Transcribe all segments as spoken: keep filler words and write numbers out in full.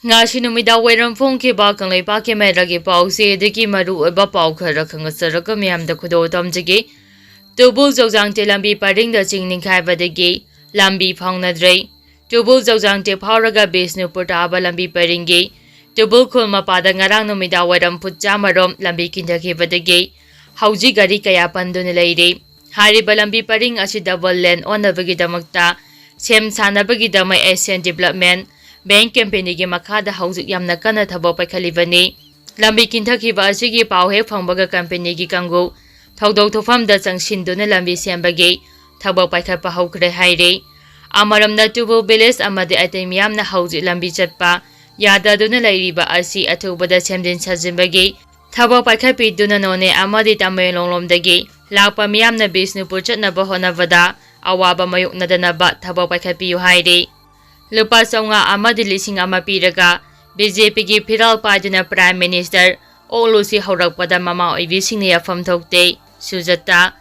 ꯉꯁꯤ ꯅꯨꯃꯤꯗꯥꯡ ꯋꯥꯏꯔꯝ ꯐꯣꯡꯈꯤꯕ ꯀꯪꯂꯩꯄꯥꯛꯀꯤ ꯃꯦꯔꯥꯒꯤ ꯄꯥꯎꯆꯦꯗꯒꯤ ꯃꯔꯨꯑꯣꯏꯕ ꯄꯥꯎ ꯈꯔ ꯈꯪꯍꯟꯖꯔꯒ ꯃꯤꯌꯥꯝꯗ ꯈꯨꯗꯣꯜ ꯇꯝꯖꯒꯦ꯫ ꯇꯨꯕꯨꯜ ꯆꯧꯖꯥꯡꯇꯦ ꯂꯝꯕꯤ ꯄꯔꯤꯡꯗ ꯆꯤꯡ ꯅꯤꯡꯈꯥꯏꯕꯗꯒꯤ ꯂꯝꯕꯤ ꯐꯥꯎꯅꯗ꯭ꯔꯦ꯫ ꯇꯨꯕꯨꯜ ꯆꯧꯖꯥꯡꯇꯦ ꯐꯥꯎꯔꯒ ꯕꯤꯁꯅꯨꯄꯨꯔ ꯇꯥꯕ ꯂꯝꯕꯤ ꯄꯔꯤꯡꯒꯤ ꯇꯨꯕꯨꯜ ꯈꯨꯜ ꯃꯄꯥꯗ ꯉꯔꯥꯡ ꯅꯨꯃꯤꯗꯥꯡ ꯋꯥꯏꯔꯝ ꯐꯨꯠ ꯆꯥꯝꯃꯔꯣꯝ ꯂꯝꯕꯤ ꯀꯤꯟꯊꯈꯤꯕꯗꯒꯤ ꯍꯧꯖꯤꯛ ꯒꯥꯔꯤ ꯀꯌꯥ ꯄꯟꯗꯨꯅ ꯂꯩꯔꯤ꯫ ꯍꯥꯏꯔꯤꯕ ꯂꯝꯕꯤ ꯄꯔꯤꯡ ꯑꯁꯤ ꯗꯕꯜ ꯂꯦꯟ ꯑꯣꯟꯅꯕꯒꯤꯗꯃꯛꯇ ꯁꯦꯝ ꯁꯥꯅꯕꯒꯤꯗꯃꯛ ꯑꯦꯁꯤꯌꯥꯟ ꯗꯤꯕꯂꯞꯃꯦꯟ ꯕꯦꯡꯛ ꯀꯝꯄꯦꯅꯤꯒꯤ ꯃꯈꯥꯗ ꯍꯧꯖꯤꯛ ꯌꯥꯝꯅ ꯀꯟꯅ ꯊꯕꯛ ꯄꯥꯏꯈꯠꯂꯤꯕꯅꯤ꯫ ꯂꯝꯕꯤ ꯀꯤꯟꯊꯈꯤꯕ ꯑꯁꯤꯒꯤ ꯄꯥꯎ ꯍꯦꯛ ꯐꯪꯕꯒ ꯀꯝꯄꯦꯅꯤꯒꯤ ꯀꯥꯡꯕꯨ ꯊꯧꯗꯣꯛ ꯊꯣꯛꯐꯝꯗ ꯆꯪꯁꯤꯟꯗꯨꯅ ꯂꯝꯕꯤ ꯁꯦꯝꯕꯒꯤ ꯊꯕꯛ ꯄꯥꯏꯈꯠꯄ ꯍꯧꯈ꯭ꯔꯦ ꯍꯥꯏꯔꯤ꯫ ꯑꯃꯔꯣꯝꯗ ꯇꯨꯕꯨꯜ ꯚꯤꯂꯦꯖ ꯑꯃꯗꯤ ꯑꯇꯩ ꯃꯤꯌꯥꯝꯅ ꯍꯧꯖꯤꯛ ꯂꯝꯕꯤ ꯆꯠꯄ ꯌꯥꯗꯗꯨꯅ ꯂꯩꯔꯤꯕ ꯑꯁꯤ ꯑꯊꯨꯕꯗ ꯁꯦꯝꯖꯤꯟ ꯁꯥꯖꯤꯟꯕꯒꯤ ꯊꯕꯛ ꯄꯥꯏꯈꯠꯄꯤꯗꯨꯅ ꯅꯣꯅꯦ ꯑꯃꯗꯤ ꯇꯃꯦꯡꯂꯣꯡ ꯂꯣꯝꯗꯒꯤ ꯂꯥꯛꯄ ꯃꯤꯌꯥꯝꯅ ꯕꯤꯁꯅꯨꯄꯨꯔ ꯆꯠꯅꯕ ꯍꯣꯠꯅꯕꯗ ꯑꯋꯥꯕ ꯃꯥꯌꯣꯛꯅꯗꯅꯕ ꯊꯕꯛ ꯄꯥꯏꯈꯠꯄꯤꯌꯨ ꯍꯥꯏꯔꯤ꯫ ꯂꯨꯄꯥ ꯆꯥꯝꯃꯉꯥ ꯑꯃꯗꯤ ꯂꯤꯁꯤꯡ ꯑꯃ ꯄꯤꯔꯒ ꯕꯤ ꯖꯦ ꯄꯤꯒꯤ ꯐꯤꯔꯥꯜ ꯄꯥꯏꯗꯨꯅ ꯄ꯭ꯔꯥꯏꯝ ꯃꯤꯅꯤꯁꯇꯔ ꯑꯣꯛꯂꯨꯁꯤ ꯍꯧꯔꯛꯄꯗ ꯃꯃꯥ ꯑꯣꯏꯕꯤꯁꯤꯡꯅ ꯌꯥꯐꯝ ꯊꯣꯛꯇꯦ꯫ ꯁꯨꯖꯇꯥ꯫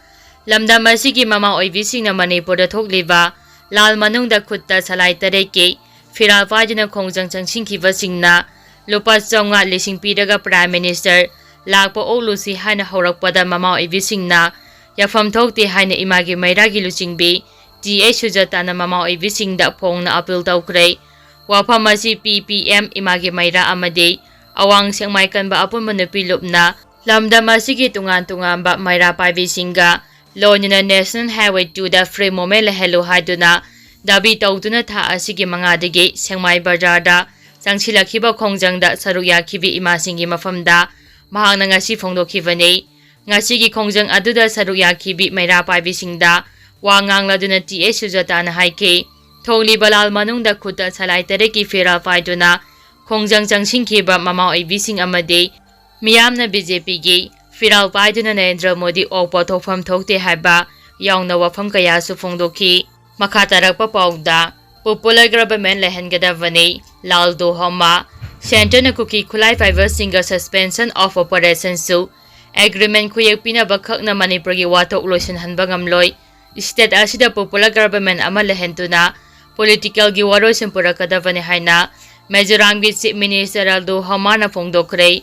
ꯂꯝꯗꯝ ꯑꯁꯤꯒꯤ ꯃꯃꯥ ꯑꯣꯏꯕꯤꯁꯤꯡꯅ ꯃꯅꯤꯄꯨꯔꯗ ꯊꯣꯛꯂꯤꯕ ꯂꯥꯜ ꯃꯅꯨꯡꯗ ꯈꯨꯠꯇ ꯁꯂꯥꯏ ꯇꯔꯦꯠꯀꯤ ꯐꯤꯔꯥꯜ ꯄꯥꯏꯗꯨꯅ ꯈꯣꯡꯖꯪ ꯆꯪꯁꯤꯟꯈꯤꯕꯁꯤꯡꯅ ꯂꯨꯄꯥ ꯆꯥꯝꯃꯉꯥ ꯂꯤꯁꯤꯡ ꯄꯤꯔꯒ ꯄ꯭ꯔꯥꯏꯝ ꯃꯤꯅꯤꯁꯇꯔ ꯂꯥꯛꯄ ꯑꯣꯛꯂꯨꯁꯤ ꯍꯥꯏꯅ ꯍꯧꯔꯛꯄꯗ ꯃꯃꯥ ꯑꯣꯏꯕꯤꯁꯤꯡꯅ ꯌꯥꯐꯝ ꯊꯣꯛꯇꯦ ꯍꯥꯏꯅ ꯏꯃꯥꯒꯤ ꯃꯩꯔꯥꯒꯤ ꯂꯨꯆꯤꯡꯕꯤ ꯇꯤ ꯑꯩꯆ ꯁꯨꯖꯇꯥꯅ ꯃꯃꯥ ꯑꯣꯏꯕꯤꯁꯤꯡꯗ ꯐꯣꯡꯅ ꯑꯄꯤꯜ ꯇꯧꯈ꯭ꯔꯦ꯫ ꯋꯥꯐꯝ ꯑꯁꯤ ꯄꯤ ꯄꯤ ꯑꯦꯝ ꯏꯃꯥꯒꯤ ꯃꯩꯔꯥ ꯑꯃꯗꯤ ꯑꯋꯥꯡ ꯁꯦꯛꯃꯥꯏ ꯀꯟꯕ ꯑꯄꯨꯟꯕ ꯅꯨꯄꯤ ꯂꯨꯞꯅ ꯂꯝꯗꯝ ꯑꯁꯤꯒꯤ ꯇꯣꯉꯥꯟ ꯇꯣꯉꯥꯟꯕ ꯃꯩꯔꯥ ꯄꯥꯏꯕꯤꯁꯤꯡꯒ ꯂꯣꯏꯅꯅ ꯅꯦꯁꯅꯦꯜ ꯍꯥꯏꯋꯦ ꯇꯨꯗ ꯐ꯭ꯔꯤ ꯃꯨꯚꯃꯦꯟ ꯂꯩꯍꯜꯂꯨ ꯍꯥꯏꯗꯨꯅ ꯗꯥꯕꯤ ꯇꯧꯗꯨꯅ ꯊꯥ ꯑꯁꯤꯒꯤ ꯃꯉꯥꯗꯒꯤ ꯁꯦꯛꯃꯥꯏ ꯕꯖꯥꯔꯗ ꯆꯪꯁꯤꯜꯂꯛꯈꯤꯕ ꯈꯣꯡꯖꯪꯗ ꯁꯔꯨꯛ ꯌꯥꯈꯤꯕꯤ ꯏꯃꯥꯁꯤꯡꯒꯤ ꯃꯐꯝꯗ ꯃꯍꯥꯛꯅ ꯉꯁꯤ ꯐꯣꯡꯗꯣꯛꯈꯤꯕꯅꯤ꯫ ꯉꯁꯤꯒꯤ ꯈꯣꯡꯖꯪ ꯑꯗꯨꯗ ꯁꯔꯨꯛ ꯌꯥꯈꯤꯕꯤ ꯃꯩꯔꯥ ꯄꯥꯏꯕꯤꯁꯤꯡꯗ ꯋꯥ ꯉꯥꯡꯂꯗꯨꯅ ꯇꯤ ꯑꯩꯆ ꯁꯨꯖꯇꯥꯅ ꯍꯥꯏꯈꯤ, ꯊꯣꯛꯂꯤꯕ ꯂꯥꯜ ꯃꯅꯨꯡꯗ ꯈꯨꯠꯇ ꯁꯂꯥꯏ ꯇꯔꯦꯠꯀꯤ ꯐꯤꯔꯥꯜ ꯄꯥꯏꯗꯨꯅ ꯈꯣꯡꯖꯪ ꯆꯪꯁꯤꯟꯈꯤꯕ ꯃꯃꯥ ꯑꯣꯏꯕꯤꯁꯤꯡ ꯑꯃꯗꯤ ꯃꯤꯌꯥꯝꯅ ꯕꯤ ꯖꯦ ꯄꯤꯒꯤ ꯐꯤꯔꯥꯜ ꯄꯥꯏꯗꯨꯅ ꯅꯔꯦꯟꯗ꯭ꯔ ꯃꯣꯗꯤ ꯑꯣꯛꯄ ꯊꯣꯛꯐꯝ ꯊꯣꯛꯇꯦ ꯍꯥꯏꯕ ꯌꯥꯎꯅ ꯋꯥꯐꯝ ꯀꯌꯥꯁꯨ ꯐꯣꯡꯗꯣꯛꯈꯤ꯫ ꯃꯈꯥ ꯇꯥꯔꯛꯄ ꯄꯥꯎꯗ, ꯄꯣꯄꯨꯂꯔ ꯒꯚꯔꯟꯃꯦꯟ ꯂꯩꯍꯟꯒꯗꯕꯅꯤ, ꯂꯥꯜ ꯗꯣꯍꯣꯃꯥ꯫ ꯁꯦꯟꯇꯔꯅ ꯀꯨꯀꯤ ꯈꯨꯠꯂꯥꯏ ꯄꯥꯏꯕꯁꯤꯡꯒ ꯁꯁꯄꯦꯟꯁꯟ ꯑꯣꯐ ꯑꯣꯄꯔꯦꯁꯟꯁꯨ ꯑꯦꯒ꯭ꯔꯤꯃꯦꯟ ꯈꯨꯌꯦꯛ ꯄꯤꯅꯕ ꯈꯛꯅ ꯃꯅꯤꯄꯨꯔꯒꯤ ꯋꯥꯊꯣꯛ ꯂꯣꯏꯁꯤꯟꯍꯟꯕ ꯉꯝꯂꯣꯏ꯫ ꯁ꯭ꯇꯦꯠ ꯑꯁꯤꯗ ꯄꯣꯄꯨꯂꯔ ꯒꯚꯔꯟꯃꯦꯟ ꯑꯃ ꯂꯩꯍꯟꯗꯨꯅ ꯄꯣꯂꯤꯇꯤꯀꯦꯜꯒꯤ ꯋꯥꯔꯣꯏꯁꯤꯟ ꯄꯨꯔꯛꯀꯗꯕꯅꯤ ꯍꯥꯏꯅ ꯃꯤꯖꯣꯔꯥꯝꯒꯤ Chief Minister ꯑꯜꯗꯨ ꯍꯣꯃꯥꯅ ꯐꯣꯡꯗꯣꯛꯈ꯭ꯔꯦ꯫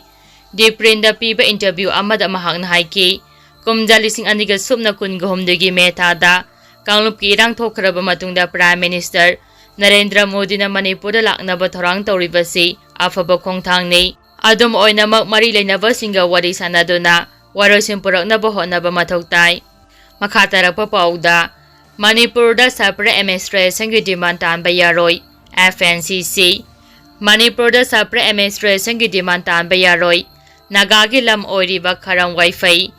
ꯗꯤ ꯄ꯭ꯔꯤꯟꯗ ꯄꯤꯕ interview ꯑꯃꯗ ꯃꯍꯥꯛꯅ ꯍꯥꯏꯈꯤ, ꯀꯨꯝꯖꯥ ꯂꯤꯁꯤꯡ ꯑꯅꯤꯒ ꯁꯨꯞꯅ ꯀꯨꯟꯒ ꯍꯨꯝꯗꯣꯏꯒꯤ ꯃꯦ ꯊꯥꯗ ꯀꯥꯡꯂꯨꯞꯀꯤ ꯏꯔꯥꯡ ꯊꯣꯛꯈ꯭ꯔꯕ ꯃꯇꯨꯡꯗ Prime Minister ꯅꯔꯦꯟꯗ꯭ꯔ ꯃꯣꯗꯤꯅ ꯃꯅꯤꯄꯨꯔꯗ ꯂꯥꯛꯅꯕ ꯊꯧꯔꯥꯡ ꯇꯧꯔꯤꯕꯁꯤ ꯑꯐꯕ ꯈꯣꯡꯊꯥꯡꯅꯤ꯫ ꯑꯗꯨꯝ ꯑꯣꯏꯅꯃꯛ, ꯃꯔꯤ ꯂꯩꯅꯕꯁꯤꯡꯒ ꯋꯥꯔꯤ ꯁꯥꯟꯅꯗꯨꯅ ꯋꯥꯔꯣꯏꯁꯤꯟ ꯄꯨꯔꯛꯅꯕ ꯍꯣꯠꯅꯕ ꯃꯊꯧ ꯇꯥꯏ꯫ ꯃꯈꯥ ꯇꯥꯔꯛꯄ ꯄꯥꯎꯗ, ꯃꯅꯤꯄꯨꯔꯗ separate administrationꯒꯤ demand ꯇꯥꯟꯕ ꯌꯥꯔꯣꯏ, F N C C꯫ ꯃꯅꯤꯄꯨꯔꯗ separate administrationꯒꯤ demand ꯇꯥꯟꯕ ꯌꯥꯔꯣꯏ꯫ ꯅꯥꯒꯥꯒꯤ ꯂꯝ ꯑꯣꯏꯔꯤꯕ ꯈꯔꯝ ꯋꯥꯏꯐꯩ,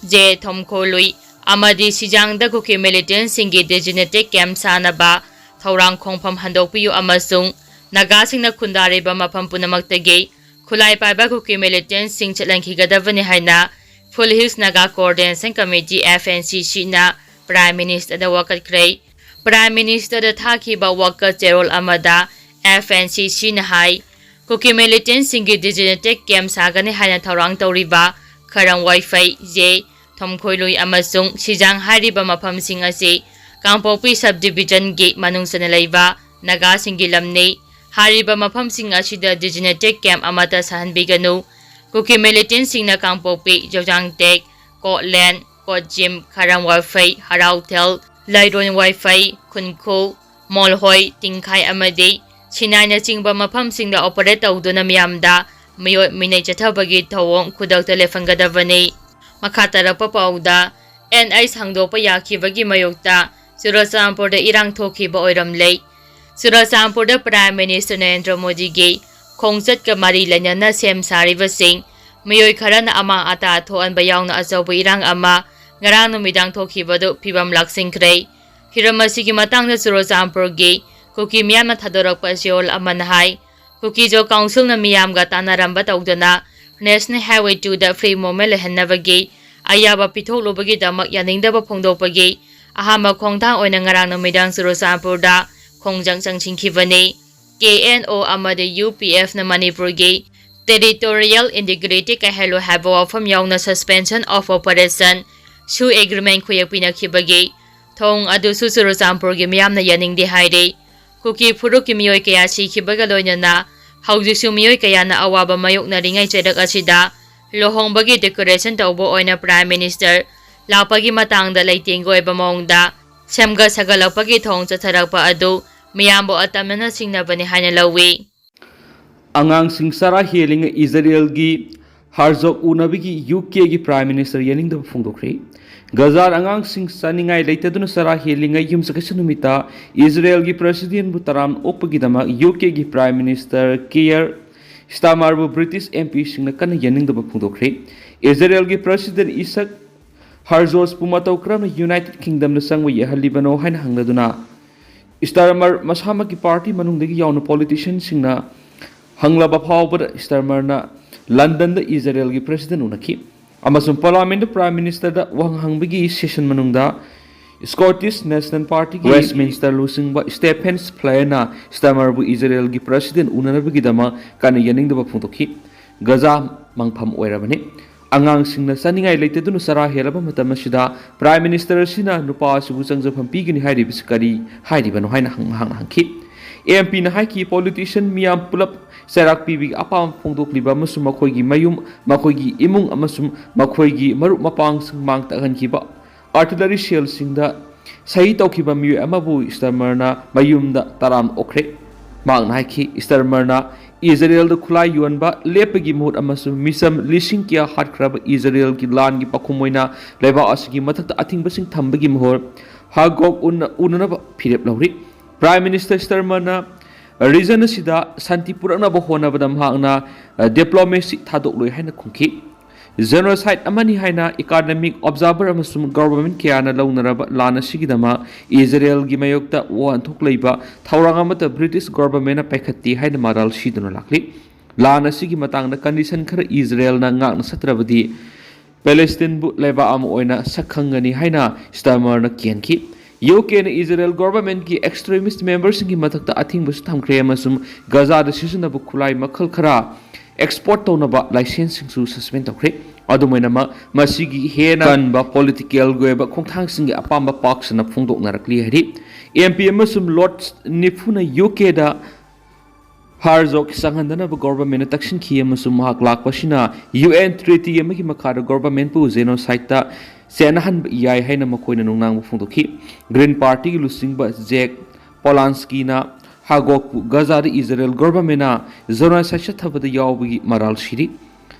ꯖꯦ ꯊꯣꯝꯈꯣꯂꯨꯏ ꯑꯃꯗꯤ ꯁꯤꯖꯥꯡꯗ ꯀꯨꯀꯤ militantꯁꯤꯡꯒꯤ designated camp ꯁꯥꯅꯕ ꯊꯧꯔꯥꯡ ꯈꯣꯡꯐꯝ ꯍꯟꯗꯣꯛꯄꯤꯌꯨ ꯑꯃꯁꯨꯡ ꯅꯥꯒꯥꯁꯤꯡꯅ ꯈꯨꯟꯗꯥꯔꯤꯕ ꯃꯐꯝ ꯄꯨꯝꯅꯃꯛꯇꯒꯤ ꯈꯨꯠꯂꯥꯏ ꯄꯥꯏꯕ ꯀꯨꯀꯤ militantꯁꯤꯡ ꯆꯠꯍꯟꯈꯤꯒꯗꯕꯅꯤ ꯍꯥꯏꯅ Full Hills Naga Coordination Committee, F N C Cꯅ Prime Ministerꯗ ꯋꯥꯀꯠꯈ꯭ꯔꯦ꯫ Prime Ministerꯗ ꯊꯥꯈꯤꯕ ꯋꯥꯀꯠ ꯆꯦꯔꯣꯜ ꯑꯃꯗ F N C Cꯅ ꯍꯥꯏ, ꯀꯨꯀꯤ militantꯁꯤꯡꯒꯤ designated camp ꯁꯥꯒꯅꯤ ꯍꯥꯏꯅ ꯊꯧꯔꯥꯡ ꯇꯧꯔꯤꯕ ꯈꯔꯝ ꯋꯥꯏꯐꯩ, ꯖꯦ ꯊꯣꯝꯈꯣꯏꯂꯨꯏ ꯑꯃꯁꯨꯡ ꯁꯤꯖꯥꯡ ꯍꯥꯏꯔꯤꯕ ꯃꯐꯝꯁꯤꯡ ꯑꯁꯤ ꯀꯥꯡꯄꯣꯛꯄꯤ subdivisionꯒꯤ ꯃꯅꯨꯡ ꯆꯟꯅ ꯂꯩꯕ ꯅꯥꯒꯥꯁꯤꯡꯒꯤ ꯂꯝꯅꯤ꯫ ꯍꯥꯏꯔꯤꯕ ꯃꯐꯝꯁꯤꯡ ꯑꯁꯤꯗ designated camp ꯑꯃꯠꯇ ꯁꯥꯍꯟꯕꯤꯒꯅꯨ꯫ ꯀꯨꯀꯤ militantꯁꯤꯡꯅ ꯀꯥꯡꯄꯣꯛꯄꯤ, ꯖꯣꯖꯥꯡꯇꯦꯛ, ꯀꯣꯠꯂꯦꯟ, ꯀꯣꯠꯖꯤꯝ, ꯈꯔꯝ ꯋꯥꯏꯐꯩ, ꯍꯔꯥꯎꯊꯦꯜ, ꯂꯩꯔꯣꯟ ꯋꯥꯏꯐꯩ, ꯈꯨꯟꯈꯨ, ꯃꯣꯜꯍꯣꯏ, ꯇꯤꯡꯈꯥꯏ ꯑꯃꯗꯤ ꯁꯤꯅꯥꯏꯅꯆꯤꯡꯕ ꯃꯐꯝꯁꯤꯡꯗ operate ꯇꯧꯗꯨꯅ ꯃꯤꯌꯥꯝꯗ ꯃꯤꯑꯣꯠ ꯃꯤꯅꯩ ꯆꯠꯊꯕꯒꯤ ꯊꯧꯑꯣꯡ ꯈꯨꯗꯛꯇ ꯂꯦꯞꯍꯟꯒꯗꯕꯅꯤ꯫ ꯃꯈꯥ ꯇꯥꯔꯛꯄ ꯄꯥꯎꯗ, N I ꯁꯥꯡꯗꯣꯛꯄ ꯌꯥꯈꯤꯕꯒꯤ ꯃꯥꯌꯣꯛꯇ ꯆꯨꯔꯆꯥꯟꯄꯨꯔꯗ ꯏꯔꯥꯡ ꯊꯣꯛꯈꯤꯕ ꯑꯣꯏꯔꯝꯂꯦ꯫ ꯆꯨꯔꯆꯥꯟꯄꯨꯔꯗ Prime Minister ꯅꯔꯦꯟꯗ꯭ꯔ ꯃꯣꯗꯤꯒꯤ ꯈꯣꯡꯆꯠꯀ ꯃꯔꯤ ꯂꯩꯅꯅ ꯁꯦꯝ ꯁꯥꯔꯤꯕꯁꯤꯡ ꯃꯤꯑꯣꯏ ꯈꯔꯅ ꯑꯃꯥꯡ ꯑꯇꯥ ꯊꯣꯛꯍꯟꯕ ꯌꯥꯎꯅ ꯑꯆꯧꯕ ꯏꯔꯥꯡ ꯑꯃ ꯉꯔꯥꯡ ꯅꯨꯃꯤꯗꯥꯡ ꯊꯣꯛꯈꯤꯕꯗꯨ ꯐꯤꯕꯝ ꯂꯥꯛꯁꯤꯟꯈ꯭ꯔꯦ꯫ ꯍꯤꯔꯝ ꯑꯁꯤꯒꯤ ꯃꯇꯥꯡꯗ ꯆꯨꯔꯆꯥꯟꯄꯨꯔꯒꯤ ꯀꯨꯀꯤ ꯃꯤꯌꯥꯝꯅ ꯊꯥꯗꯣꯔꯛꯄ ꯆꯦꯔꯣꯜ ꯑꯃꯅ ꯍꯥꯏ, ꯀꯨꯀꯤꯖꯣ ꯀꯥꯎꯟꯁꯤꯜꯅ ꯃꯤꯌꯥꯝꯒ ꯇꯥꯟꯅꯔꯝꯕ ꯇꯧꯗꯅ National Highway twoꯗ free movement ꯂꯩꯍꯟꯅꯕꯒꯤ ꯑꯌꯥꯕ ꯄꯤꯊꯣꯛꯂꯨꯕꯒꯤꯗꯃꯛ ꯌꯥꯅꯤꯡꯗꯕ ꯐꯣꯡꯗꯣꯛꯄꯒꯤ ꯑꯍꯥꯟꯕ ꯈꯣꯡꯊꯥꯡ ꯑꯣꯏꯅ ꯉꯔꯥꯡ ꯅꯨꯃꯤꯗꯥꯡ ꯆꯨꯔꯆꯥꯟꯄꯨꯔꯗ ꯈꯣꯡꯖꯪ ꯆꯪꯁꯤꯟꯈꯤꯕꯅꯤ꯫ K N O ꯑꯃꯗꯤ U P Fꯅ ꯃꯅꯤꯄꯨꯔꯒꯤ territorial integrity ꯀꯥꯏꯍꯜꯂꯣꯏ ꯍꯥꯏꯕ ꯋꯥꯐꯝ ꯌꯥꯎꯅ suspension of operation ꯁꯨ agreement ꯈꯨꯌꯦꯛ ꯄꯤꯅꯈꯤꯕꯒꯤ ꯊꯧꯑꯣꯡ ꯑꯗꯨꯁꯨ ꯆꯨꯔꯆꯥꯟꯄꯨꯔꯒꯤ ꯃꯤꯌꯥꯝꯅ ꯌꯥꯅꯤꯡꯗꯦ ꯍꯥꯏꯔꯤ꯫ ꯀꯨꯀꯤ ꯐꯨꯔꯨꯞꯀꯤ ꯃꯤꯑꯣꯏ ꯀꯌꯥ ꯁꯤꯈꯤꯕꯒ ꯂꯣꯏꯅꯅ ꯍꯧꯖꯤꯛꯁꯨ ꯃꯤꯑꯣꯏ ꯀꯌꯥꯅ ꯑꯋꯥꯕ ꯃꯥꯌꯣꯛꯅꯔꯤꯉꯩ ꯆꯩꯔꯛ ꯑꯁꯤꯗ ꯂꯨꯍꯣꯡꯕꯒꯤ decoration ꯇꯧꯕ ꯑꯣꯏꯅ Prime Minister ꯂꯥꯛꯄꯒꯤ ꯃꯇꯥꯡꯗ ꯂꯩꯇꯦꯡꯒꯤ ꯑꯣꯏꯕ ꯃꯑꯣꯡꯗ ꯁꯦꯝꯒꯠ ꯁꯥꯒꯠꯂꯛꯄꯒꯤ ꯊꯧꯑꯣꯡ ꯆꯠꯊꯔꯛꯄ ꯑꯗꯨ ꯃꯤꯌꯥꯝꯕꯨ ꯑꯇꯝꯅꯅ ꯁꯤꯡꯅꯕꯅꯤ ꯍꯥꯏꯅ ꯂꯧꯏ꯫ ꯑꯉꯥꯡꯁꯤꯡ ꯆꯔꯥ ꯍꯦꯜꯂꯤꯉꯩ ꯏꯖꯔꯦꯜꯒꯤ ꯍꯥꯔꯖꯣꯛ ꯎꯅꯕꯒꯤ ꯌꯨ ꯀꯦꯒꯤ Prime Minister ꯌꯥꯅꯤꯡꯗꯕ ꯐꯣꯡꯗꯣꯛꯈ꯭ꯔꯦ꯫ ꯒꯖꯥꯗ ꯑꯉꯥꯡꯁꯤꯡ ꯆꯥꯅꯤꯡꯉꯥꯏ ꯂꯩꯇꯗꯨꯅ ꯆꯔꯥ ꯍꯦꯜꯂꯤꯉꯩ ꯌꯨꯝꯁꯀꯩꯁ ꯅꯨꯃꯤꯠꯇ ꯏꯖꯔꯦꯜꯒꯤ Presidentꯕꯨ ꯇꯔꯥꯝꯅ ꯑꯣꯛꯄꯒꯤꯗꯃꯛ ꯌꯨ ꯀꯦꯒꯤ Prime Minister ꯀꯤꯌꯔ ꯁ꯭ꯇꯥꯃꯥꯔꯕꯨ British M Pꯁꯤꯡꯅ ꯀꯟꯅ ꯌꯥꯅꯤꯡꯗꯕ ꯐꯣꯡꯗꯣꯛꯈ꯭ꯔꯦ꯫ ꯏꯖꯔꯦꯜꯒꯤ President ꯏꯁꯛ ꯍꯥꯔꯖꯣꯁꯄꯨ ꯃꯇꯧ ꯀꯔꯝꯅ United Kingdomꯗ ꯆꯪꯕ ꯌꯥꯍꯜꯂꯤꯕꯅꯣ ꯍꯥꯏꯅ ꯍꯪꯂꯗꯨꯅ ꯁ꯭ꯇꯥꯔꯃꯔ ꯃꯁꯥꯃꯛꯀꯤ party ꯃꯅꯨꯡꯗꯒꯤ ꯌꯥꯎꯅ politicianꯁꯤꯡꯅ ꯍꯪꯂꯕ ꯐꯥꯎꯕꯗ ꯁ꯭ꯇꯥꯔꯃꯔꯅ ꯂꯟꯗꯟꯗ ꯏꯖꯔꯦꯜꯒꯤ President ꯎꯅꯈꯤ ꯑꯃꯁꯨꯡ Parliamentꯇ Prime Ministerꯗ ꯋꯥꯍꯪ ꯍꯪꯕꯒꯤ session ꯃꯅꯨꯡꯗ Scottish National Partyꯒꯤ Westminster ꯂꯨꯆꯤꯡꯕ Stephen Splierꯅ ꯁ꯭ꯇꯥꯔꯃꯔꯕꯨ ꯏꯖꯔꯦꯜꯒꯤ President ꯎꯅꯅꯕꯒꯤꯗꯃꯛ ꯀꯟꯅ ꯌꯥꯅꯤꯡꯗꯕ ꯐꯣꯡꯗꯣꯛꯈꯤ꯫ ꯒꯖꯥ ꯃꯪꯐꯝ ꯑꯣꯏꯔꯕꯅꯤ꯫ ꯑꯉꯥꯡꯁꯤꯡꯅ ꯆꯥꯅꯤꯡꯉꯥꯏ ꯂꯩꯇꯗꯨꯅ ꯆꯔꯥ ꯍꯦꯜꯂꯕ ꯃꯇꯝ ꯑꯁꯤꯗ Prime Minister ꯑꯁꯤꯅ ꯅꯨꯄꯥ ꯑꯁꯤꯕꯨ ꯆꯪꯖꯐꯝ ꯄꯤꯒꯅꯤ ꯍꯥꯏꯔꯤꯕꯁꯤ ꯀꯔꯤ ꯍꯥꯏꯔꯤꯕꯅꯣ ꯍꯥꯏꯅ ꯍꯪ-, ꯃꯍꯥꯛꯅ ꯍꯪꯈꯤ꯫ M Pꯅ ꯍꯥꯏꯈꯤ, politician ꯃꯤꯌꯥꯝ ꯄꯨꯂꯞ ꯆꯩꯔꯥꯛ ꯄꯤꯕꯒꯤ ꯑꯄꯥꯝꯕ ꯐꯣꯡꯗꯣꯛꯂꯤꯕ ꯑꯃꯁꯨꯡ ꯃꯈꯣꯏꯒꯤ ꯃꯌꯨꯝ, ꯃꯈꯣꯏꯒꯤ ꯏꯃꯨꯡ ꯑꯃꯁꯨꯡ ꯃꯈꯣꯏꯒꯤ ꯃꯔꯨꯞ ꯃꯄꯥꯡꯁꯤꯡ ꯃꯥꯡ ꯇꯥꯛꯍꯟꯈꯤꯕ artillery shellꯁꯤꯡꯗ ꯁꯍꯤ ꯇꯧꯈꯤꯕ ꯃꯤꯑꯣꯏ ꯑꯃꯕꯨ ꯁ꯭ꯇꯥꯔꯃꯔꯅ ꯃꯌꯨꯝꯗ ꯇꯔꯥꯝꯅ ꯑꯣꯛꯈ꯭ꯔꯦ꯫ ꯃꯍꯥꯛꯅ ꯍꯥꯏꯈꯤ, ꯁ꯭ꯇꯥꯔꯃꯔꯅ ꯏꯖꯔꯦꯜꯗ ꯈꯨꯠꯂꯥꯏ ꯌꯣꯟꯕ ꯂꯦꯞꯄꯒꯤ ꯃꯍꯨꯠ ꯑꯃꯁꯨꯡ ꯃꯤꯆꯝ ꯂꯤꯁꯤꯡ ꯀꯌꯥ ꯍꯥꯠꯈ꯭ꯔꯕ ꯏꯖꯔꯦꯜꯒꯤ ꯂꯥꯟꯒꯤ ꯄꯥꯎꯈꯨꯝ ꯑꯣꯏꯅ ꯂꯩꯕꯥꯛ ꯑꯁꯤꯒꯤ ꯃꯊꯛꯇ ꯑꯊꯤꯡꯕꯁꯤꯡ ꯊꯝꯕꯒꯤ ꯃꯍꯨꯠ ꯍꯥꯒꯣꯛ ꯎꯟꯅ-, ꯎꯅꯅꯕ ꯐꯤꯔꯦꯞ ꯂꯧꯔꯤ꯫ Prime Minister ꯁ꯭ꯇꯥꯔꯃꯔꯅ region ꯑꯁꯤꯗ ꯁꯥꯟꯇꯤ ꯄꯨꯔꯛꯅꯕ ꯍꯣꯠꯅꯕꯗ ꯃꯍꯥꯛꯅ, ꯑ, diplomacy ꯊꯥꯗꯣꯛꯂꯣꯏ ꯍꯥꯏꯅ ꯈꯨꯝꯈꯤ꯫ Genocide ꯑꯃꯅꯤ ꯍꯥꯏꯅ economic observer ꯑꯃꯁꯨꯡ government ꯀꯌꯥꯅ ꯂꯧꯅꯔꯕ ꯂꯥꯟ ꯑꯁꯤꯒꯤꯗꯃꯛ ꯏꯖꯔꯦꯜꯒꯤ ꯃꯥꯌꯣꯛꯇ ꯋꯥꯍꯟꯊꯣꯛ ꯂꯩꯕ ꯊꯧꯔꯥꯡ ꯑꯃꯠꯇ British governmentꯅ ꯄꯥꯏꯈꯠꯇꯦ ꯍꯥꯏꯅ ꯃꯔꯥꯜ ꯁꯤꯗꯨꯅ ꯂꯥꯛꯂꯤ꯫ ꯂꯥꯟ ꯑꯁꯤꯒꯤ ꯃꯇꯥꯡꯗ condition ꯈꯔ ꯏꯖꯔꯦꯜꯅ ꯉꯥꯛꯅ ꯆꯠꯇ꯭ꯔꯕꯗꯤ ꯄꯦꯂꯦꯁꯇꯤꯟꯕꯨ ꯂꯩꯕꯥꯛ ꯑꯃ ꯑꯣꯏꯅ ꯁꯛ ꯈꯪꯒꯅꯤ ꯍꯥꯏꯅ ꯁ꯭ꯇꯥꯔꯃꯔꯅ ꯀꯤꯍꯟꯈꯤ꯫ ꯌꯨ ꯀꯦꯅ ꯏꯖꯔꯦꯜ governmentꯀꯤ extremist memberꯁꯤꯡꯒꯤ ꯃꯊꯛꯇ ꯑꯊꯤꯡꯕꯁꯨ ꯊꯝꯈ꯭ꯔꯦ ꯑꯃꯁꯨꯡ ꯒꯖꯥꯗ ꯁꯤꯖꯤꯟꯅꯕ ꯈꯨꯠꯂꯥꯏ ꯃꯈꯜ ꯈꯔ export ꯇꯧꯅꯕ licenseꯁꯤꯡꯁꯨ suspend ꯇꯧꯈ꯭ꯔꯦ꯫ ꯑꯗꯨꯝ ꯑꯣꯏꯅꯃꯛ, ꯃꯁꯤꯒꯤ ꯍꯦꯟꯅ ꯀꯟꯕ ꯄꯣꯂꯤꯇꯤꯀꯦꯜꯒꯤ ꯑꯣꯏꯕ ꯈꯣꯡꯊꯥꯡꯁꯤꯡꯒꯤ ꯑꯄꯥꯝꯕ ꯄꯥꯛ ꯁꯟꯅ ꯐꯣꯡꯗꯣꯛꯅꯔꯛꯂꯤ ꯍꯥꯏꯔꯤ꯫ ꯑꯦꯝ ꯄꯤ ꯑꯃꯁꯨꯡ ꯂꯣꯔꯗ ꯅꯤꯐꯨꯅ ꯌꯨ ꯀꯦꯗ ꯍꯥꯔꯖꯣꯛ ꯆꯪꯍꯟꯗꯅꯕ ꯒꯣꯚꯔꯟꯃꯦꯟꯠꯅ ꯇꯛꯁꯤꯟꯈꯤ ꯑꯃꯁꯨꯡ ꯃꯍꯥꯛ ꯂꯥꯛꯄꯁꯤꯅ ꯌꯨ ꯑꯦꯟ ꯇ꯭ꯔꯤꯇꯤ ꯑꯃꯒꯤ ꯃꯈꯥꯗ ꯒꯣꯚꯔꯟꯃꯦꯟꯠꯄꯨ ꯖꯦꯅꯣꯁꯥꯏꯗꯇ ꯆꯦꯟꯅꯍꯟꯕ ꯌꯥꯏ ꯍꯥꯏꯅ ꯃꯈꯣꯏꯅ ꯅꯨꯡꯅꯥꯡꯕ ꯐꯣꯡꯗꯣꯛꯈꯤ꯫ ꯒ꯭ꯔꯤꯟ ꯄꯥꯔꯇꯤꯒꯤ ꯂꯨꯆꯤꯡꯕ ꯖꯦꯛ ꯄꯣꯂꯥꯟꯁꯀꯤꯅ ꯍꯥꯒꯣꯛꯄꯨ ꯒꯖꯥꯗ ꯏꯖꯔꯦꯜ ꯒꯣꯚꯔꯟꯃꯦꯟꯠꯅ ꯖꯦꯅꯣꯁꯥꯏꯗ ꯆꯠꯊꯕꯗ ꯌꯥꯎꯕꯒꯤ ꯃꯔꯥꯜ ꯁꯤꯔꯤ꯫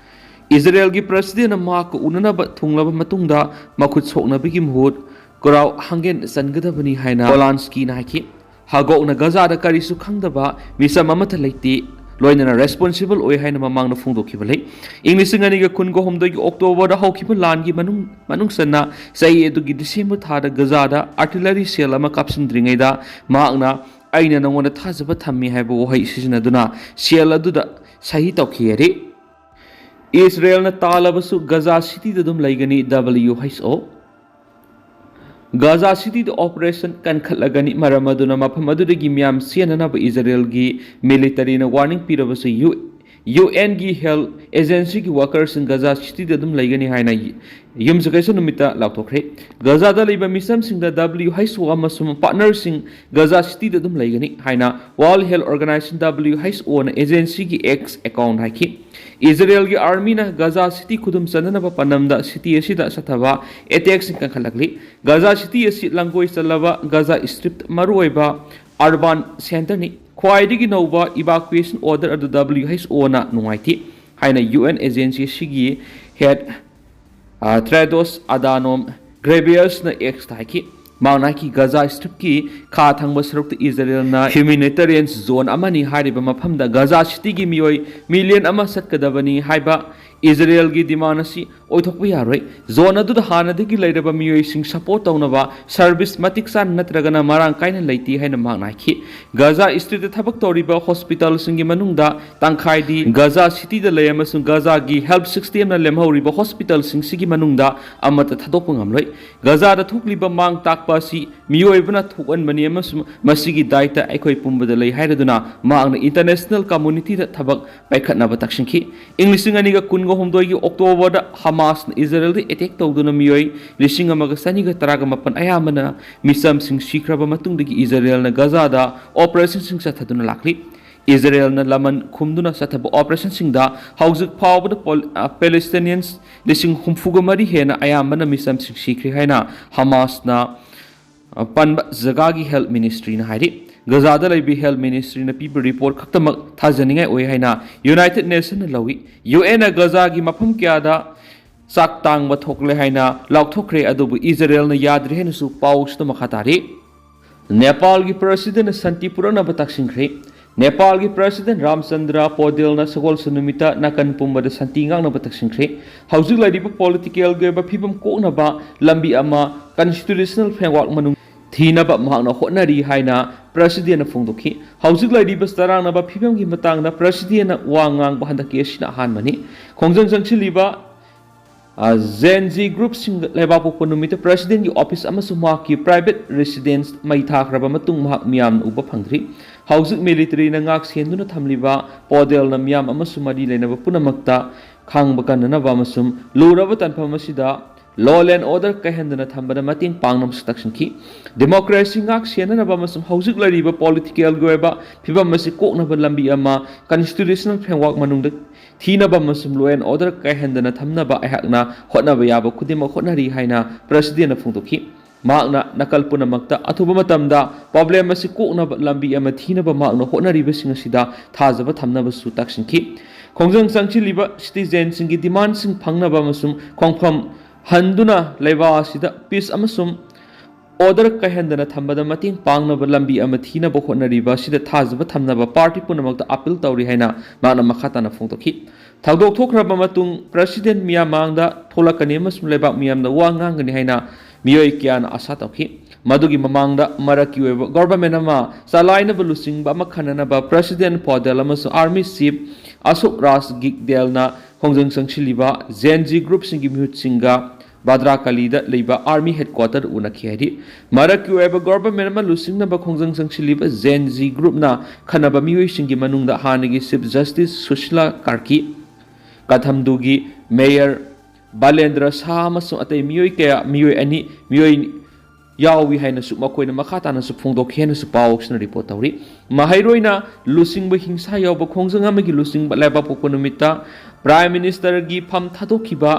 ꯏꯖꯔꯦꯜꯒꯤ ꯄ꯭ꯔꯁꯤꯗꯦꯟꯅ ꯃꯍꯥꯛꯀ ꯎꯅꯅꯕ ꯊꯨꯡꯂꯕ ꯃꯇꯨꯡꯗ ꯃꯈꯨꯠ ꯁꯣꯛꯅꯕꯒꯤ ꯃꯍꯨꯠ ꯀꯔꯥꯎ ꯍꯪꯒꯦꯟ ꯆꯟꯒꯗꯕꯅꯤ ꯍꯥꯏꯅ ꯄꯣꯂꯥꯟꯁꯀꯤꯅ ꯍꯥꯏꯈꯤ꯫ ꯍꯥꯒꯣꯛꯅ ꯒꯖꯥꯗ ꯀꯔꯤꯁꯨ ꯈꯪꯗꯕ ꯃꯤꯆꯝ ꯑꯃꯠꯇ ꯂꯩꯇꯦ, ꯂꯣꯏꯅꯅ ꯔꯦꯁꯄꯣꯟꯁꯤꯕꯜ ꯑꯣꯏ ꯍꯥꯏꯅ ꯃꯃꯥꯡꯗ ꯐꯣꯡꯗꯣꯛꯈꯤꯕ ꯂꯩ꯫ ꯏꯪ ꯂꯤꯁꯤꯡ ꯑꯅꯤꯒ ꯀꯨꯟꯒ ꯍꯨꯝꯗꯣꯏꯒꯤ ꯑꯣꯛꯇꯣꯕꯔꯗ ꯍꯧꯈꯤꯕ ꯂꯥꯟꯒꯤ ꯃꯅꯨꯡ, ꯃꯅꯨꯡ ꯆꯟꯅ ꯆꯍꯤ ꯑꯗꯨꯒꯤ ꯗꯤꯁꯦꯝꯕꯔ ꯊꯥꯗ ꯒꯖꯥꯗ ꯑꯥꯔꯇꯤꯂꯔꯤ ꯁꯦꯜ ꯑꯃ ꯀꯥꯞꯁꯤꯟꯗ꯭ꯔꯤꯉꯩꯗ ꯃꯍꯥꯛꯅ "ꯑꯩꯅ ꯅꯉꯣꯟꯗ ꯊꯥꯖꯕ ꯊꯝꯃꯤ" ꯍꯥꯏꯕ ꯋꯥꯍꯩ ꯁꯤꯖꯤꯟꯅꯗꯨꯅ ꯁꯦꯜ ꯑꯗꯨꯗ ꯁꯍꯤ ꯇꯧꯈꯤ ꯍꯥꯏꯔꯤ꯫ ꯏꯁꯔꯦꯜꯅ ꯇꯥꯜꯂꯕꯁꯨ ꯒꯖꯥ ꯁꯤꯇꯤꯗ ꯑꯗꯨꯝ ꯂꯩꯒꯅꯤ, ꯗꯕ꯭ꯂꯤꯌꯨ ꯑꯩꯆ ꯑꯣ꯫ ꯒꯖꯥ ꯁꯤꯇꯤꯗ ꯑꯣꯄꯔꯦꯁꯟ ꯀꯟꯈꯠꯂꯒꯅꯤ, ꯃꯔꯝ ꯑꯗꯨꯅ ꯃꯐꯝ ꯑꯗꯨꯗꯒꯤ ꯃꯤꯌꯥꯝ ꯆꯦꯟꯅꯅꯕ ꯏꯖꯔꯦꯜꯒꯤ ꯃꯤꯂꯤꯇꯔꯤꯅ ꯋꯥꯔꯅꯤꯡ ꯄꯤꯔꯕꯁꯨ ꯌꯨ, ꯌꯨ ꯑꯦꯟꯒꯤ ꯍꯦꯜꯊ ꯑꯦꯖꯦꯟꯁꯤꯒꯤ ꯋꯥꯀꯔꯁꯤꯡ ꯒꯖꯥ ꯁꯤꯇꯤꯗ ꯑꯗꯨꯝ ꯂꯩꯒꯅꯤ ꯍꯥꯏꯅ ꯌꯨꯝꯁꯀꯩꯁ ꯅꯨꯃꯤꯠꯇ ꯂꯥꯎꯊꯣꯛꯈ꯭ꯔꯦ꯫ ꯒꯖꯥꯗ ꯂꯩꯕ ꯃꯤꯆꯝꯁꯤꯡꯗ ꯗꯕ꯭ꯂꯤꯌꯨ ꯑꯩꯆ ꯑꯣ ꯑꯃꯁꯨꯡ ꯄꯥꯔꯠꯅꯔꯁꯤꯡ ꯒꯖꯥ ꯁꯤꯇꯤꯗ ꯑꯗꯨꯝ ꯂꯩꯒꯅꯤ ꯍꯥꯏꯅ ꯋꯥꯔꯜꯗ ꯍꯦꯜꯊ ꯑꯣꯔꯒꯅꯥꯏꯖꯦꯁꯟ, ꯗꯕ꯭ꯂꯤꯌꯨ ꯑꯩꯆ ꯑꯣꯅ ꯑꯦꯖꯦꯟꯁꯤꯒꯤ ꯑꯦꯛꯁ ꯑꯦꯀꯥꯎꯟꯠ ꯍꯥꯏꯈꯤ꯫ ꯏꯖꯔꯦꯜꯒꯤ ꯑꯥꯔꯃꯤꯅ ꯒꯖꯥ ꯁꯤꯇꯤ ꯈꯨꯗꯨꯝ ꯆꯟꯅꯅꯕ ꯄꯥꯟꯗꯝꯗ ꯁꯤꯇꯤ ꯑꯁꯤꯗ ꯆꯠꯊꯕ ꯑꯦꯇꯦꯛꯁꯤꯡ ꯀꯟꯈꯠꯂꯛꯂꯤ꯫ ꯒꯖꯥ ꯁꯤꯇꯤ ꯑꯁꯤ ꯂꯝꯒꯣꯏ ꯆꯜꯂꯕ ꯒꯖꯥ ꯁ꯭ꯇ꯭ꯔꯤꯞ ꯃꯔꯨꯑꯣꯏꯕ ꯑꯔꯕꯥꯟ ꯁꯦꯟꯇꯔꯅꯤ꯫ ꯈ꯭ꯋꯥꯏꯗꯒꯤ ꯅꯧꯕ ꯏꯚꯥꯀꯨꯌꯦꯁꯟ ꯑꯣꯔꯗꯔ ꯑꯗꯨ ꯗꯕ꯭ꯂꯤꯌꯨ ꯑꯩꯆ ꯑꯣꯅ ꯅꯨꯡꯉꯥꯏꯇꯦ ꯍꯥꯏꯅ ꯌꯨ ꯑꯦꯟ ꯑꯦꯖꯦꯟꯁꯤ ꯑꯁꯤꯒꯤ ꯍꯦꯗ, ꯑ, ꯇ꯭ꯔꯦꯗꯣꯁ ꯑꯗꯥꯅꯣꯝ ꯒ꯭ꯔꯦꯕꯤꯌꯁꯅ ꯑꯦꯛꯁꯇ ꯍꯥꯏꯈꯤ꯫ ꯃꯍꯥꯛꯅ ꯍꯥꯏꯈꯤ, "ꯒꯖꯥ ꯁ꯭ꯇ꯭ꯔꯤꯞꯀꯤ ꯈꯥ ꯊꯪꯕ ꯁꯔꯨꯛꯇ ꯏꯖꯔꯦꯜꯅ ꯍ꯭ꯌꯨꯃꯦꯅꯤꯇꯦꯔꯤꯌꯟ ꯖꯣꯟ ꯑꯃꯅꯤ꯫ ꯍꯥꯏꯔꯤꯕ ꯃꯐꯝꯗ ꯒꯖꯥ ꯁꯤꯇꯤꯒꯤ ꯃꯤꯑꯣꯏ ꯃꯤꯂꯤꯌꯟ ꯑꯃ ꯆꯠꯀꯗꯕꯅꯤ ꯍꯥꯏꯕ ꯏꯖꯔꯦꯜꯒꯤ ꯗꯤꯃꯥꯟ ꯑꯁꯤ ꯑꯣꯏꯊꯣꯛꯄ ꯌꯥꯔꯣꯏ꯫ ꯖꯣꯟ ꯑꯗꯨꯗ ꯍꯥꯟꯅꯗꯒꯤ ꯂꯩꯔꯕ ꯃꯤꯑꯣꯏꯁꯤꯡ ꯁꯄꯣꯔꯠ ꯇꯧꯅꯕ ꯁꯔꯚꯤꯁ ꯃꯇꯤꯛ ꯆꯥꯅ ꯅꯠꯇ꯭ꯔꯒꯅ ꯃꯔꯥꯡ ꯀꯥꯏꯅ ꯂꯩꯇꯦ" ꯍꯥꯏꯅ ꯃꯍꯥꯛꯅ ꯍꯥꯏꯈꯤ꯫ ꯒꯖꯥ ꯁ꯭ꯇ꯭ꯔꯤꯞꯇ ꯊꯕꯛ ꯇꯧꯔꯤꯕ ꯍꯣꯁꯄꯤꯇꯥꯜꯁꯤꯡꯒꯤ ꯃꯅꯨꯡꯗ ꯇꯪꯈꯥꯏꯗꯤ ꯒꯖꯥ ꯁꯤꯇꯤꯗ ꯂꯩ ꯑꯃꯁꯨꯡ ꯒꯖꯥꯒꯤ ꯍꯦꯜꯊ ꯁꯤꯁꯇꯦꯝꯅ ꯂꯦꯝꯍꯧꯔꯤꯕ ꯍꯣꯁꯄꯤꯇꯥꯜꯁꯤꯡꯁꯤꯒꯤ ꯃꯅꯨꯡꯗ ꯑꯃꯠꯇ ꯊꯥꯗꯣꯛꯄ ꯉꯝꯂꯣꯏ꯫ ꯒꯖꯥꯗ ꯊꯣꯛꯂꯤꯕ ꯃꯥꯡ ꯇꯥꯛꯄ ꯑꯁꯤ ꯃꯤꯑꯣꯏꯕꯅ ꯊꯣꯛꯍꯟꯕꯅꯤ ꯑꯃꯁꯨꯡ ꯃꯁꯤꯒꯤ ꯗꯥꯏꯇ ꯑꯩꯈꯣꯏ ꯄꯨꯝꯕꯗ ꯂꯩ ꯍꯥꯏꯔꯗꯨꯅ ꯃꯍꯥꯛꯅ ꯏꯟꯇꯔꯅꯦꯁꯅꯦꯜ ꯀꯝꯃꯨꯅꯤꯇꯤꯗ ꯊꯕꯛ ꯄꯥꯏꯈꯠꯅꯕ ꯇꯛꯁꯤꯟꯈꯤ꯫ ꯏꯪ ꯂꯤꯁꯤꯡ ꯑꯅꯤꯒ ꯀꯨꯟ ꯍꯨꯝꯗꯣꯏꯒꯤ ꯑꯣꯛꯇꯣꯕꯔꯗ ꯍꯃꯥꯁꯅ ꯏꯖꯔꯦꯜꯗ ꯑꯦꯇꯦꯛ ꯇꯧꯗꯨꯅ ꯃꯤꯑꯣꯏ ꯂꯤꯁꯤꯡ ꯑꯃꯒ ꯆꯅꯤꯒ ꯇꯔꯥꯒ ꯃꯥꯄꯟ, ꯑꯌꯥꯝꯕꯅ ꯃꯤꯆꯝꯁꯤꯡ, ꯁꯤꯈ꯭ꯔꯕ ꯃꯇꯨꯡꯗꯒꯤ ꯏꯖꯔꯦꯜꯅ ꯒꯖꯥꯗ ꯑꯣꯄꯔꯦꯁꯟꯁꯤꯡ ꯆꯠꯊꯗꯨꯅ ꯂꯥꯛꯂꯤ꯫ ꯏꯖꯔꯦꯜꯅ ꯂꯃꯟ ꯈꯨꯝꯗꯨꯅ ꯆꯠꯊꯕ ꯑꯣꯄꯔꯦꯁꯟꯁꯤꯡꯗ ꯍꯧꯖꯤꯛ ꯐꯥꯎꯕꯗ ꯄꯣꯜ-, ꯑ, ꯄꯦꯂꯦꯁꯇꯤꯅꯤꯌꯟꯁ ꯂꯤꯁꯤꯡ ꯍꯨꯝꯐꯨꯒ ꯃꯔꯤ ꯍꯦꯟꯅ, ꯑꯌꯥꯝꯕꯅ ꯃꯤꯆꯝꯁꯤꯡ, ꯁꯤꯈ꯭ꯔꯦ ꯍꯥꯏꯅ ꯍꯃꯥꯁꯅ, ꯑ, ꯄꯟꯕ ꯖꯒꯥꯒꯤ ꯍꯦꯜꯊ ꯃꯤꯅꯤꯁꯇ꯭ꯔꯤꯅ ꯍꯥꯏꯔꯤ꯫ ꯒꯖꯥꯗ ꯂꯩꯕ ꯍꯦꯜꯊ ꯃꯤꯅꯤꯁꯇ꯭ꯔꯤꯅ ꯄꯤꯕ ꯔꯤꯄꯣꯔꯠ ꯈꯛꯇꯃꯛ ꯊꯥꯖꯅꯤꯡꯉꯥꯏ ꯑꯣꯏ ꯍꯥꯏꯅ ꯌꯨꯅꯥꯏꯇꯦꯗ ꯅꯦꯁꯟꯅ ꯂꯧꯏ꯫ ꯌꯨ ꯑꯦꯟꯅ ꯒꯖꯥꯒꯤ ꯃꯐꯝ ꯀꯌꯥꯗ ꯆꯥꯛ ꯇꯥꯡꯕ ꯊꯣꯛꯂꯦ ꯍꯥꯏꯅ ꯂꯥꯎꯊꯣꯛꯈ꯭ꯔꯦ, ꯑꯗꯨꯕꯨ ꯏꯖꯔꯦꯜꯅ ꯌꯥꯗ꯭ꯔꯦ ꯍꯥꯏꯅꯁꯨ ꯄꯥꯎꯁꯤꯗ ꯃꯈꯥ ꯇꯥꯔꯤ꯫ ꯅꯦꯄꯥꯜꯒꯤ ꯄ꯭ꯔꯁꯤꯗꯦꯟꯅ ꯁꯥꯟꯇꯤ ꯄꯨꯔꯛꯅꯕ ꯇꯛꯁꯤꯟꯈ꯭ꯔꯦ꯫ ꯅꯦꯄꯥꯜꯒꯤ ꯄ꯭ꯔꯁꯤꯗꯦꯟ ꯔꯥꯝꯆꯟꯗ꯭ꯔ ꯄꯣꯗꯦꯜꯅ ꯁꯒꯣꯜꯁꯦꯟ ꯅꯨꯃꯤꯠꯇ ꯅꯥꯀꯟ ꯄꯨꯝꯕꯗ ꯁꯥꯟꯇꯤ ꯉꯥꯛꯅꯕ ꯇꯛꯁꯤꯟꯈ꯭ꯔꯦ꯫ ꯍꯧꯖꯤꯛ ꯂꯩꯔꯤꯕ ꯄꯣꯂꯤꯇꯤꯀꯦꯜꯒꯤ ꯑꯣꯏꯕ ꯐꯤꯕꯝ ꯀꯣꯛꯅꯕ ꯂꯝꯕꯤ ꯑꯃ ꯀꯟꯁꯇꯤꯇ꯭ꯌꯨꯁꯅꯦꯜ ꯐ꯭ꯔꯦꯝꯋꯥꯔꯛ ꯃꯅꯨꯡ ꯊꯤꯅꯕ ꯃꯍꯥꯛꯅ ꯍꯣꯠꯅꯔꯤ ꯍꯥꯏꯅ ꯄ꯭ꯔꯁꯤꯗꯦꯟꯅ ꯐꯣꯡꯗꯣꯛꯈꯤ꯫ ꯍꯧꯖꯤꯛ ꯂꯩꯔꯤꯕ ꯆꯔꯥꯡꯅꯕ ꯐꯤꯕꯝꯒꯤ ꯃꯇꯥꯡꯗ ꯄ꯭ꯔꯁꯤꯗꯦꯟꯅ ꯋꯥ ꯉꯥꯡꯕ ꯍꯟꯗꯛꯀꯤ ꯑꯁꯤꯅ ꯑꯍꯥꯟꯕꯅꯤ꯫ ꯈꯣꯡꯖꯪ ꯆꯪꯁꯤꯜꯂꯤꯕ, ꯑ, ꯖꯦꯟ ꯖꯤ ꯒ꯭ꯔꯨꯞꯁꯤꯡ ꯂꯩꯕꯥꯛꯄꯣꯛꯄ ꯅꯨꯃꯤꯠꯇ ꯄ꯭ꯔꯁꯤꯗꯦꯟꯒꯤ ꯑꯣꯐꯤꯁ ꯑꯃꯁꯨꯡ ꯃꯍꯥꯛꯀꯤ ꯄ꯭ꯔꯥꯏꯚꯦꯠ ꯔꯦꯁꯤꯗꯦꯟꯁ ꯃꯩ ꯊꯥꯈ꯭ꯔꯕ ꯃꯇꯨꯡ ꯃꯍꯥꯛ ꯃꯤꯌꯥꯝꯅ ꯎꯕ ꯐꯪꯗ꯭ꯔꯤ꯫ ꯍꯧꯖꯤꯛ ꯃꯤꯂꯤꯇꯔꯤꯅ ꯉꯥꯛ ꯁꯦꯟꯗꯨꯅ ꯊꯝꯂꯤꯕ ꯄꯣꯗꯦꯜꯅ ꯃꯤꯌꯥꯝ ꯑꯃꯁꯨꯡ ꯃꯔꯤ ꯂꯩꯅꯕ ꯄꯨꯝꯅꯃꯛꯇ ꯈꯥꯡꯕ ꯀꯟꯅꯅꯕ ꯑꯃꯁꯨꯡ ꯂꯨꯔꯕ ꯇꯥꯟꯐꯝ ꯑꯁꯤꯗ law and order ꯀꯥꯏꯍꯟꯗꯅ ꯊꯝꯕꯗ ꯃꯇꯦꯡ ꯄꯥꯡꯅꯕꯁꯨ ꯇꯛꯁꯤꯟꯈꯤ꯫ ꯗꯦꯃꯣꯀ꯭ꯔꯦꯁꯤ ꯉꯥꯛ ꯁꯦꯟꯅꯅꯕ ꯑꯃꯁꯨꯡ ꯍꯧꯖꯤꯛ ꯂꯩꯔꯤꯕ ꯄꯣꯂꯤꯇꯤꯀꯦꯜꯒꯤ ꯑꯣꯏꯕ ꯐꯤꯕꯝ ꯑꯁꯤ ꯀꯣꯛꯅꯕ ꯂꯝꯕꯤ ꯑꯃ ꯀꯟꯁꯇꯤꯇ꯭ꯌꯨꯁꯅꯦꯜ ꯐ꯭ꯔꯦꯝꯋꯥꯔꯛ ꯃꯅꯨꯡꯗ ꯊꯤꯅꯕ ꯑꯃꯁꯨꯡ law and order ꯀꯥꯏꯍꯟꯗꯅ ꯊꯝꯅꯕ ꯑꯩꯍꯥꯛꯅ ꯍꯣꯠꯅꯕ ꯌꯥꯕ ꯈꯨꯗꯤꯡꯃꯛ ꯍꯣꯠꯅꯔꯤ ꯍꯥꯏꯅ ꯄ꯭ꯔꯁꯤꯗꯦꯟꯅ ꯐꯣꯡꯗꯣꯛꯈꯤ꯫ ꯃꯍꯥꯛꯅ ꯅꯥꯀꯜ ꯄꯨꯝꯅꯃꯛꯇ ꯑꯊꯨꯕ ꯃꯇꯝꯗ ꯄ꯭ꯔꯣꯕ꯭ꯂꯦꯝ ꯑꯁꯤ ꯀꯣꯛꯅꯕ ꯂꯝꯕꯤ ꯑꯃ ꯊꯤꯅꯕ ꯃꯍꯥꯛꯅ ꯍꯣꯠꯅꯔꯤꯕꯁꯤꯡ ꯑꯁꯤꯗ ꯊꯥꯖꯕ ꯊꯝꯅꯕꯁꯨ ꯇꯛꯁꯤꯟꯈꯤ꯫ ꯈꯣꯡꯖꯪ ꯆꯪꯁꯤꯜꯂꯤꯕ ꯁꯤꯇꯤꯖꯦꯟꯁꯤꯡꯒꯤ ꯗꯤꯃꯥꯟꯁꯤꯡ ꯐꯪꯅꯕ ꯑꯃꯁꯨꯡ ꯈꯣꯡꯐꯝ ꯍꯟꯗꯨꯅ ꯂꯩꯕꯥꯛ ꯑꯁꯤꯗ ꯄꯤꯁ ꯑꯃꯁꯨꯡ ꯑꯣꯔꯗꯔ ꯀꯥꯏꯍꯟꯗꯅ ꯊꯝꯕꯗ ꯃꯇꯦꯡ ꯄꯥꯡꯅꯕ ꯂꯝꯕꯤ ꯑꯃ ꯊꯤꯅꯕ ꯍꯣꯠꯅꯔꯤꯕ ꯑꯁꯤꯗ ꯊꯥꯖꯕ ꯊꯝꯅꯕ ꯄꯥꯔꯇꯤ ꯄꯨꯝꯅꯃꯛꯇ ꯑꯄꯤꯜ ꯇꯧꯔꯤ ꯍꯥꯏꯅ ꯃꯍꯥꯛꯅ ꯃꯈꯥ ꯇꯥꯅ ꯐꯣꯡꯗꯣꯛꯈꯤ꯫ ꯊꯧꯗꯣꯛ ꯊꯣꯛꯈ꯭ꯔꯕ ꯃꯇꯨꯡ ꯄ꯭ꯔꯁꯤꯗꯦꯟ ꯃꯤꯌꯥꯝ ꯃꯥꯡꯗ ꯊꯣꯛꯂꯛꯀꯅꯤ ꯑꯃꯁꯨꯡ ꯂꯩꯕꯥꯛ ꯃꯤꯌꯥꯝꯅ ꯋꯥ ꯉꯥꯡꯒꯅꯤ ꯍꯥꯏꯅ ꯃꯤꯑꯣꯏ ꯀꯌꯥꯅ ꯑꯁꯥ ꯇꯧꯈꯤ꯫ ꯃꯗꯨꯒꯤ ꯃꯃꯥꯡꯗ ꯃꯔꯛꯀꯤ ꯑꯣꯏꯕ ꯒꯣꯚꯔꯟꯃꯦꯟꯠ ꯑꯃ ꯆꯂꯥꯏꯅꯕ ꯂꯨꯆꯤꯡꯕ ꯑꯃ ꯈꯟꯅꯅꯕ ꯄ꯭ꯔꯁꯤꯗꯦꯟ ꯄꯣꯗꯦꯜ ꯑꯃꯁꯨꯡ ꯑꯥꯔꯃꯤ ꯆꯤꯐ ꯑꯁꯣꯛ ꯔꯥꯖ ꯒꯤꯛꯗꯦꯜꯅ ꯈꯣꯡꯖꯪ ꯆꯪꯁꯤꯜꯂꯤꯕ ꯖꯦꯟ ꯖꯤ ꯒ꯭ꯔꯨꯞꯁꯤꯡꯒꯤ ꯃꯤꯍꯨꯠꯁꯤꯡꯒ ꯚꯗ꯭ꯔꯥꯀꯥꯂꯤꯗ ꯂꯩꯕ ꯑꯥꯔꯃꯤ ꯍꯦꯗꯀ꯭ꯋꯥꯇꯔꯗ ꯎꯅꯈꯤ ꯍꯥꯏꯔꯤ꯫ ꯃꯔꯛꯀꯤ ꯑꯣꯏꯕ ꯒꯣꯚꯔꯟꯃꯦꯟꯠ ꯑꯃ ꯂꯨꯆꯤꯡꯅꯕ ꯈꯣꯡꯖꯪ ꯆꯪꯁꯤꯜꯂꯤꯕ ꯖꯦꯟ ꯖꯤ ꯒ꯭ꯔꯨꯞꯅ ꯈꯟꯅꯕ ꯃꯤꯑꯣꯏꯁꯤꯡꯒꯤ ꯃꯅꯨꯡꯗ ꯍꯥꯟꯅꯒꯤ ꯆꯤꯐ ꯖꯁꯇꯤꯁ ꯁꯨꯁꯤꯂꯥ ꯀꯥꯔꯀꯤ, ꯄꯊꯝꯗꯨꯒꯤ ꯃꯦꯌꯔ ꯕꯥꯂꯦꯟꯗ꯭ꯔ ꯁꯥ ꯑꯃꯁꯨꯡ ꯑꯇꯩ ꯃꯤꯑꯣꯏ ꯀꯌꯥ, ꯃꯤꯑꯣꯏ ꯑꯅꯤ, ꯃꯤꯑꯣꯏ ꯌꯥꯎꯏ ꯍꯥꯏꯅꯁꯨ ꯃꯈꯣꯏꯅ ꯃꯈꯥ ꯇꯥꯅꯁꯨ ꯐꯣꯡꯗꯣꯛꯈꯤ ꯍꯥꯏꯅꯁꯨ ꯄꯥꯎꯁꯤꯅ ꯔꯤꯄꯣꯔꯠ ꯇꯧꯔꯤ꯫ ꯃꯍꯩꯔꯣꯏꯅ ꯂꯨꯆꯤꯡꯕ ꯍꯤꯡꯁꯥ ꯌꯥꯎꯕ ꯈꯣꯡꯖꯪ ꯑꯃꯒꯤ ꯂꯨꯆꯤꯡꯕ ꯂꯩꯕꯥꯛꯄꯣꯛꯄ ꯅꯨꯃꯤꯠꯇ ꯄ꯭ꯔꯥꯏꯝ ꯃꯤꯅꯤꯁꯇꯔꯒꯤ ꯐꯝ ꯊꯥꯗꯣꯛꯈꯤꯕ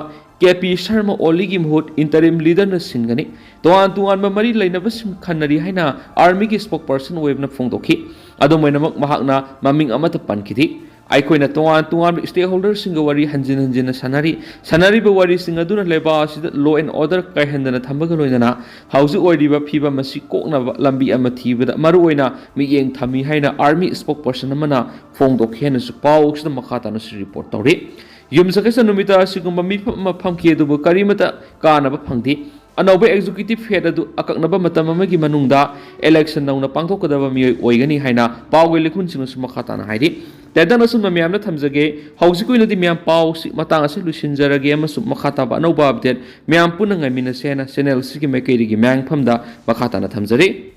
ꯀꯦ ꯄꯤ ꯁꯔꯃ ꯑꯣꯂꯤꯒꯤ ꯃꯍꯨꯠ ꯏꯟꯇꯔꯤꯝ ꯂꯤꯗꯔꯅ ꯁꯤꯟꯒꯅꯤ꯫ ꯇꯣꯉꯥꯟ ꯇꯣꯉꯥꯟꯕ ꯃꯔꯤ ꯂꯩꯅꯕꯁꯤꯡ ꯈꯟꯅꯔꯤ ꯍꯥꯏꯅ ꯑꯥꯔꯃꯤꯒꯤ ꯁ꯭ꯄꯣꯛꯄꯔꯁꯟ ꯑꯣꯏꯕꯅ ꯐꯣꯡꯗꯣꯛꯈꯤ꯫ ꯑꯗꯨꯝ ꯑꯣꯏꯅꯃꯛ, ꯃꯍꯥꯛꯅ ꯃꯃꯤꯡ ꯑꯃꯠꯇ ꯄꯟꯈꯤꯗꯦ꯫ ꯑꯩꯈꯣꯏꯅ ꯇꯣꯉꯥꯟ ꯇꯣꯉꯥꯟꯕ ꯁ꯭ꯇꯦꯛꯍꯣꯜꯗꯔꯁꯤꯡꯒ ꯋꯥꯔꯤ ꯍꯟꯖꯤꯟ ꯍꯟꯖꯤꯟꯅ ꯁꯥꯟꯅꯔꯤ꯫ ꯁꯥꯟꯅꯔꯤꯕ ꯋꯥꯔꯤꯁꯤꯡ ꯑꯗꯨꯅ ꯂꯩꯕꯥꯛ ꯑꯁꯤꯗ law and order ꯀꯥꯏꯍꯟꯗꯅ ꯊꯝꯕꯒ ꯂꯣꯏꯅꯅ ꯍꯧꯖꯤꯛ ꯑꯣꯏꯔꯤꯕ ꯐꯤꯕꯝ ꯑꯁꯤ ꯀꯣꯛꯅꯕ ꯂꯝꯕꯤ ꯑꯃ ꯊꯤꯕꯗ ꯃꯔꯨꯑꯣꯏꯅ ꯃꯤꯠꯌꯦꯡ ꯊꯝꯃꯤ ꯍꯥꯏꯅ ꯑꯥꯔꯃꯤ ꯁ꯭ꯄꯣꯛꯄꯔꯁꯟ ꯑꯃꯅ ꯐꯣꯡꯗꯣꯛꯈꯤ ꯍꯥꯏꯅꯁꯨ ꯄꯥꯎ ꯑꯁꯤꯗ ꯃꯈꯥ ꯇꯥꯅꯁꯨ ꯔꯤꯄꯣꯔꯠ ꯇꯧꯔꯤ꯫ ꯌꯨꯝꯁꯀꯩꯁ ꯅꯨꯃꯤꯠꯇ ꯑꯁꯤꯒꯨꯝꯕ ꯃꯤꯐꯝ ꯑꯃ ꯐꯝꯈꯤ, ꯑꯗꯨꯕꯨ ꯀꯔꯤꯃꯠꯇ ꯀꯥꯟꯅꯕ ꯐꯪꯗꯦ꯫ ꯑꯅꯧꯕ executive head ꯑꯗꯨ ꯑꯀꯛꯅꯕ ꯃꯇꯝ ꯑꯃꯒꯤ ꯃꯅꯨꯡꯗ election ꯅꯧꯅ ꯄꯥꯡꯊꯣꯛꯀꯗꯕ ꯃꯤꯑꯣꯏ ꯑꯣꯏꯒꯅꯤ ꯍꯥꯏꯅ ꯄꯥꯎꯒꯤ ꯂꯤꯈꯨꯟꯁꯤꯡꯅꯁꯨ ꯃꯈꯥ ꯇꯥꯅ ꯍꯥꯏꯔꯤ꯫ ꯇꯦꯟꯇꯛꯅ ꯑꯁꯨꯝꯅ ꯃꯌꯥꯝꯅ ꯊꯝꯖꯒꯦ꯫ ꯍꯧꯖꯤꯛꯀꯤ ꯑꯣꯏꯅꯗꯤ ꯃꯌꯥꯝ ꯄꯥꯎꯁꯤ ꯃꯇꯥꯡ ꯑꯁꯤ ꯂꯣꯏꯁꯤꯟꯖꯔꯒꯦ ꯑꯃꯁꯨꯡ ꯃꯈꯥ ꯇꯥꯕ ꯑꯅꯧꯕ update ꯃꯌꯥꯝ ꯄꯨꯟꯅ ꯉꯥꯏꯃꯤꯟꯅꯁꯦ ꯍꯥꯏꯅ channel ꯑꯁꯤꯒꯤ ꯃꯥꯏꯀꯩꯗꯒꯤ ꯃꯌꯥꯝꯒꯤ ꯐꯝꯗ ꯃꯈꯥ ꯇꯥꯅ ꯊꯝꯖꯔꯤ꯫